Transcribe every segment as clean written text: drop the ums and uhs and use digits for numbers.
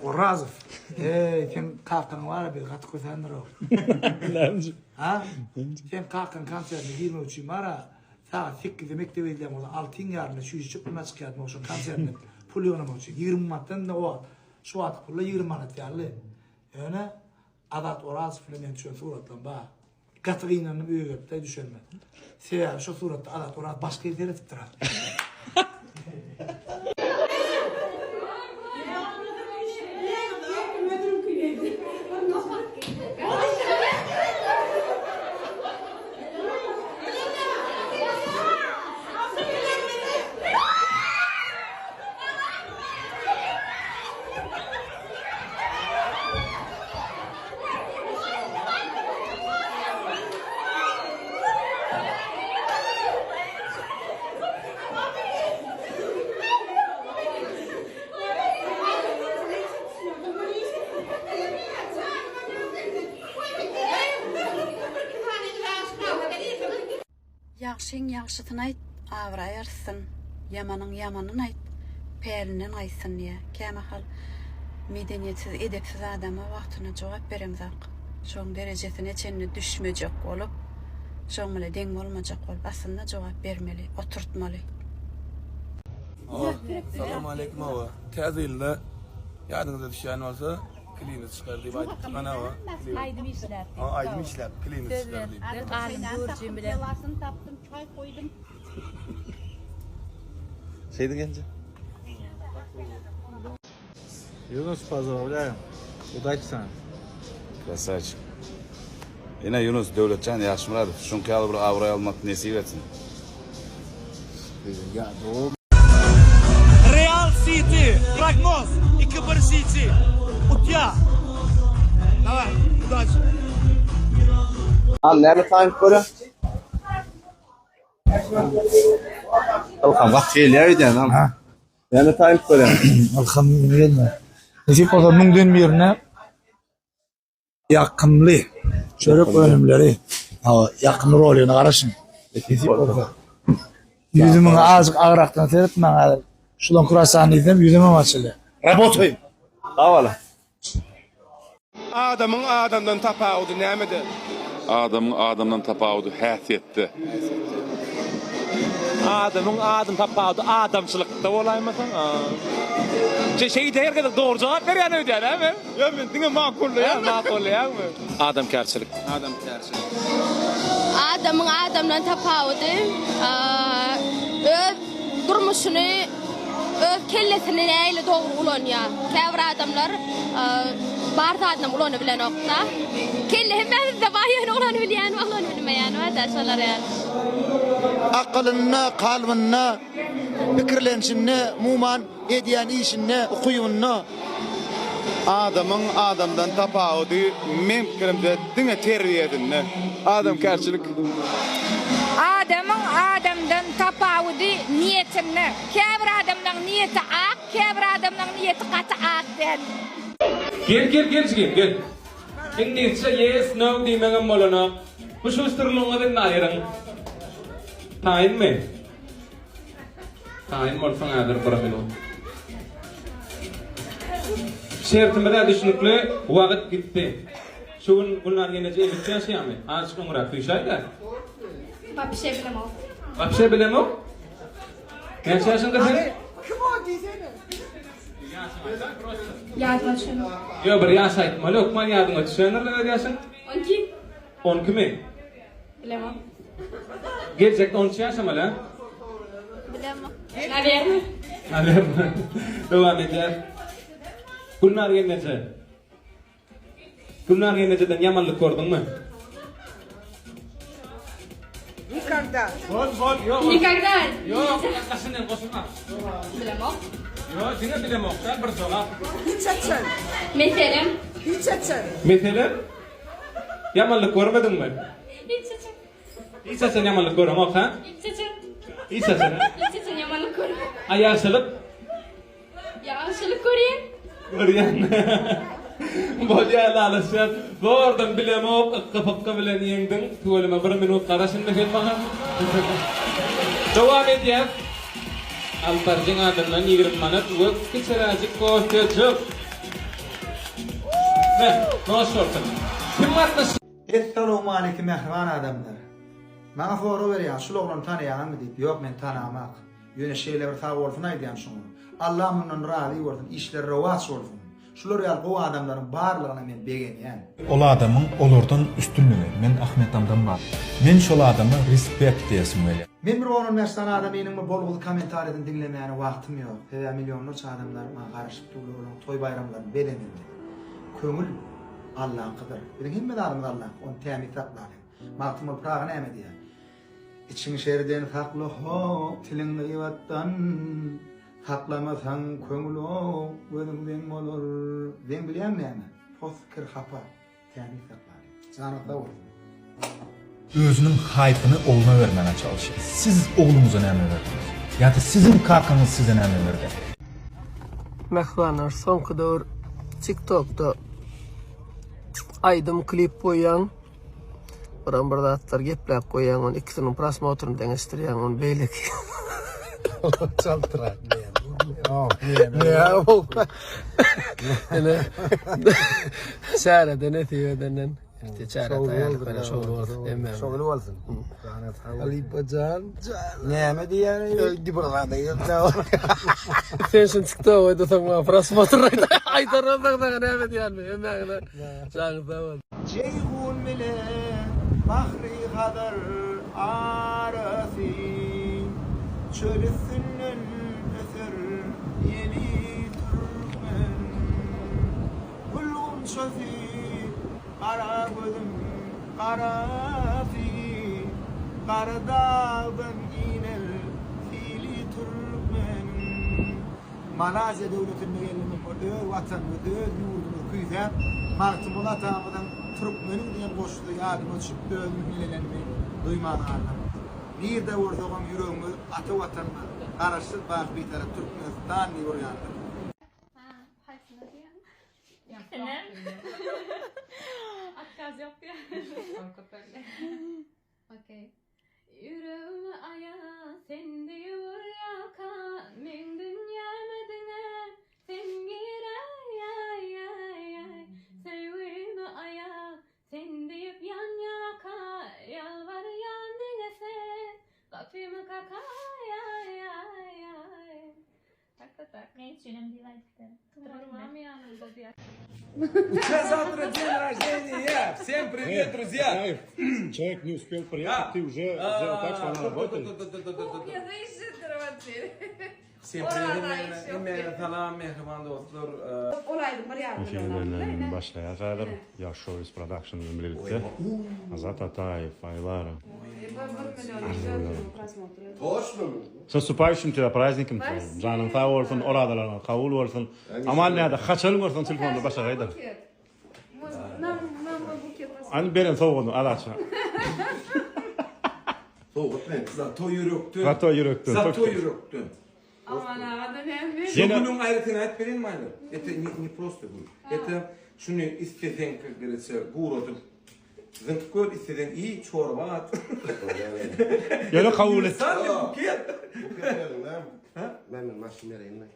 Orazow. Eý, seň kakaň bar-a bizi gaty kösändir-ow. Näme üçin? Ha? Seň kakaň konsertine girmek üçin bar-a, sagat sekizde mekdebe gidilýän bolsa, altyň ýarynda çüýşe çöpleme çykýardym şo konsertine pul ýygnamak üçin. 20 manatdan-da o wagt, şu wagtky pulla 20 manat ýaly. Ýöne Azat Orazow bilen men düşen suratlam bar. Gaty gynandym öýe gelip-de düşenime. Sebäbi şo suratda Azat Orazow başga ýere seredipdir. Ýagşyň ýagşysyny aýt, abraý artsyn, ýamanyň ýamanyny aýt, pälinden gaýtsyn diýýär. Kämahal medeniýetsiz, edepsiz adama wagtynda jogap beremzok. Şoň derejesine çenli düşmejek bolup, şoň bile deň bolmajak bolup, aslynda jogap bermeli, oturtmaly. Salam aleýkum hawa. Täze ýylda ýadyňyza düşýän bolsa klimiz çykar diýip aýdypdyk ana hawa. Aýdym işläp. Hawa aýdym işläp klimiz çykar diýip. Galyň Gürjim bilen. Gelasyny tapdym, çaý goýdum. Şeýdi genje. Yunus pozdravlyaем. Udaçi sana. Krasavçik. Ine Yunus Döwletjan Ýagşymyradow şuňky ýaly bir abraý almak nesip etsin. Real City prognoz 2-1 City utýa. Daway, udaçi. Al näme taýyn görýäň? Ylham gaty gelýär öýdýän ha. Näme taýyn görýäň? Ylham gelme. Nesip bolsa müňden birine ýakymly çörek önümleri, hawa, ýakymly roligine garaşyň. Nesip bolsa. Ýüzümiň azajyk agrakdan seret maňa häzir. Şulan kruassan iýsem ýüzüm hem açylýar. Rabotaý. Sag bol. Adamyň adamdan tapawudy nämede? Adamyň adamdan tapawudy häsiýetde. Adamyň adam tapawudy adamçylykda bolaýmasa. Şeýde her gezek dogry jogap berýän öýdýän hä men? Ýok men diňe makullaýan. Makullaýaňmy? Adamkärçilik. Adamkärçilik. Adamyň adamdan tapawudy öz durmuşyny öz kellesini nähili dogry ulanýar. Käbir adamlar bar zadynam ulanybilenokda. Kelle hemmämizde bar ýöne ulanybilýän we ulanybilmeýän barda şolar ýaly. Akylynda, kalbynda, pikirlenişinde, umuman edýän işinde, ukybynda. Adamyň adamdan tapawudy meň pikirimçe diňe terbiýesinde. Adamkärçilik. Adamyň adamdan tapawudy niýetinde. Käbir adamlaň niýeti ak, käbir adamlaň niýeti gaty ak däl. Gel gel gel jigim gel. Iňlisçe yes, no diýmegem bolanok. Bu şusterligiňizi indi aýyryň. Taýynmy? Taýyn bolsaň häzir bir minut. Şertimiz-ä düşnükli, wagt gitdi. Şu gün Gülnar gelneje ebitde ýaşaýarmy? Azajyk öňräk süýşäý-dä. Wapşe bilemok. Wapşe bilemok? Näçe ýaşyňda sen? Kim o diýsene. Ýadyma düşenok. Ýok, bir ýaş aýtmaly, hökman ýadyňa düşendir öz ýaşyň. 12. On ikimi? Bilemok. Geljekde 13 ýaşamaly, ha? Bilemok. Nawerno. Nawerno. Dowam edýär. Gülnar gelneje. Gülnar gelnejeden ýamanlyk gördüňmi? Nikogda. Bol, bol, ýok. Nikogda. Ýok, daşyndan goşulma. Bilemok. Ýok, diňe bilemok däl, bir jogap. Hiç haçan. Meselem. Hiç haçan. Meselem? Ýamanlyk görmediňmi? Hiç haçan. Hiç haçan ýamanlyk göreňok, ha? Hiç haçan. Hiç haçan, ha? Hiç haçan ýamanlyk görmedim. A ýagşylyk? Ýagşylyk görýän. Görýän. Bolýar ylalaşýas. Zordan bilemok, ykgy-pykgy bilen ýeňdiň. Tüweleme bir minut garaş indi sen maňa. Dowam edýäs. Alyp baryjyň adyndan 20 manat we kiçiräjik kofejik. Me, noş bolsun. Kim gatnaşýar? Essalawmaleýkim mähriban adamlar. Maňa sorag berýär şul oglany tanaýaňyzmy diýip ýok men tanamak. Ýöne şeýle bir sag bolsun aýdýan şuňa. Allah mundan razy bolsun işleri rowaç bolsun. Şular ýaly gowy adamlaryň barlygyna men begenýän. Ol adamyň olardan üstünligi. Men Ahmet Amdan bar. Men şol adama respect diýesim gelýär. Men bir on on bäş sany adamynyň bir bolguzy kommentariýasyny diňlemäne wagtym ýok. Sebäbi millionlarça adamlar maňa garaşyp durlar olaryň toý baýramlaryny bezemelidi. Köňül Allaňkydyr. Biziň hemme zadymyz Allaňky. Ony tämiz saklalyň. Magtymguly Pyragy näme diýýär? Içiňi şerden sakla how, tiliň gybatdan. Saklamasaň köňül-ow, gözüň zeň bolar. Zeň bilýäňmi näme? Pos, kir, hapa. Tämiz saklalyň. Janyňyz sag bolsun. Özüniň haýpyny ogluna bermäge çalyşýar. Siz ogluňyza näme berdiňiz? Ýa-da siziň kakaňyz size näme berdi? Mähribanlar soňky döwür tiktokda aýdym klip goýýaň biram bir zatlar gepläp goýýaň ony ikisiniň prosmotryny deňeşdirýäň ony beýleki Çaltrak. Ene çärede nesip edenden Ertir çäre taýýarlyk bilen şowly bolsun hemmämize. Şowly bolsun. Halypa jan. Näme diýýän? Bir zada ýok. Sen şuny TikTok oýnasaň maňa prosmotr aýdar bolsaň saňa näme diýýänimi hemmäňize janyňyz sag bolsun. Jeýhun bile Bahry Hazar arasy, Çöl üstünden öser ýeli türkmen. Gül gunçasy, gara gözüň garasy, Gara dagdan iner sili türkmeniň. Malaýziýa döwletinde geldim, ol öz Watanymyzy, öz ýurdumyzy küýsäp, Magtymguly atamyzyň Türkmeniň diýen goşgusy ýadyma düşüp, özümi hiňlenenimi duýman galdym. Nirde bolsagam ýüregimiz ata Watanymyz, Garaşsyz, baky Bitarap Türkmenistan diýip urýandyr. Haýsyny diýýäň? Ikisinem. Otkaz ýok diýýän. Okey. Ýüregimi aýa sen diýip urýarka, meň dünýäme diňe sen giräý-äý-äý. Söýgimi aýa sen diýip ýanýarka, ýalbarýan diňe sen, gapymy kakaý-äý-äý. Tak tak. Men üçinem diýip aýdypdyr. Tumormamy ýanynda diýýär. У тебя завтра день рождения! Всем привет, друзья! Человек не успел приехать, ты уже сделал так, что она работает. Всем привет, hemmäňize salam, mähriban dostlar. Efirden başlaýar häzir. Ýaş Showbiz Production bilen birlikde Azat Ataýew, Aýlara. S nastupayuşim тебя prazdnikom твоим. Janyň sag bolsun, orazalaryňyz kabul bolsun. Aman näde, haçan görseň telefonda başagaýdyr. Hany beren sowgadyny Azatja. Sowgat men. Zato ýürekden. Zato ýürekden. Zato ýürekden. Aman aga-da näme? Şu gülüň aýratyn aýdyp bereýinmi Aýlar? Это не не просто gül. Это şuny isleseň как говорится guradyp zyňyp gör, isleseň iý, çorba at. Ýöne kabul et. Универсальный buket. Buket berdiň näme? Men men maşyn bereýinmi?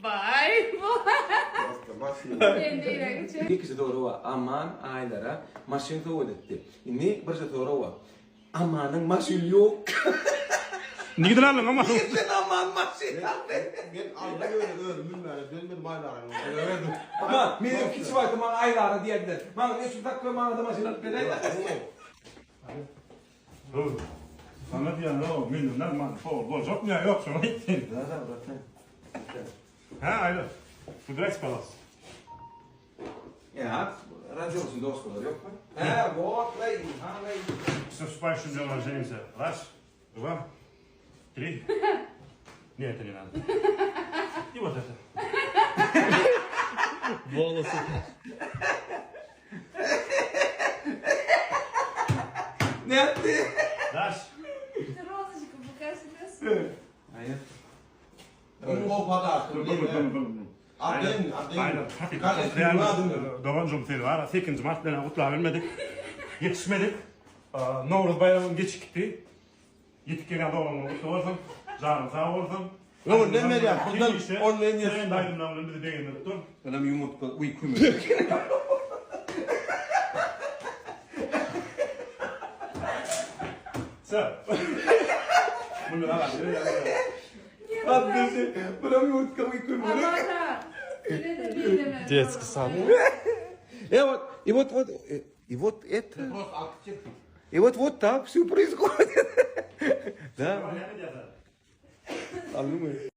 Baý. Prosta maşyn. Sen diýregiçe. Ikisi sorag bar. Aman Aýlara maşyn sowgat etdi. Indi birje sorag bar. Amanyň maşyny ýok. Nirden aldyň Aman? Nirden Aman maşyn aldy? Men aldym ýöne özüm münmäne bilmedim Aýlara. Aman, menem kiçi wagtym maňa Aýlara diýerdiler. Maňa ne üçin takýa maňa-da maşyn alyp beräýdä. Saňa diýen o menden man sowal boljakmy ýa ýok şony aýt sen. Da da bratan. Hä Aýlar. Wybrać palas. Ýa, rodился dostlar ýokmy? Hä, вот, lay, ha, lay. S наступающим днем рождения. Раз, два, три. Не, это не надо. И вот это. Волосы. Nätdi? Daş. Rozочку покажи нас. Aýat. Iň gowy podarka. Aden, Aden. Doganjygym seni bar, 8-nji mart bilen gutlap bilmedik. Ýetişmedik. Nowruz baýramym geçikdi. Ýetip gelýän doganyň gutly bolsun. Janyň sag bolsun. Öňünden berýän, puldan onlaýn ýetişdi. Aýdymlar bilen bizi begendirip dur. Onam ýumurtga, uý kömek. Detskiý sad. И вот, и вот, вот, и вот это. И вот вот так все происходит. Да. Aldyňmy?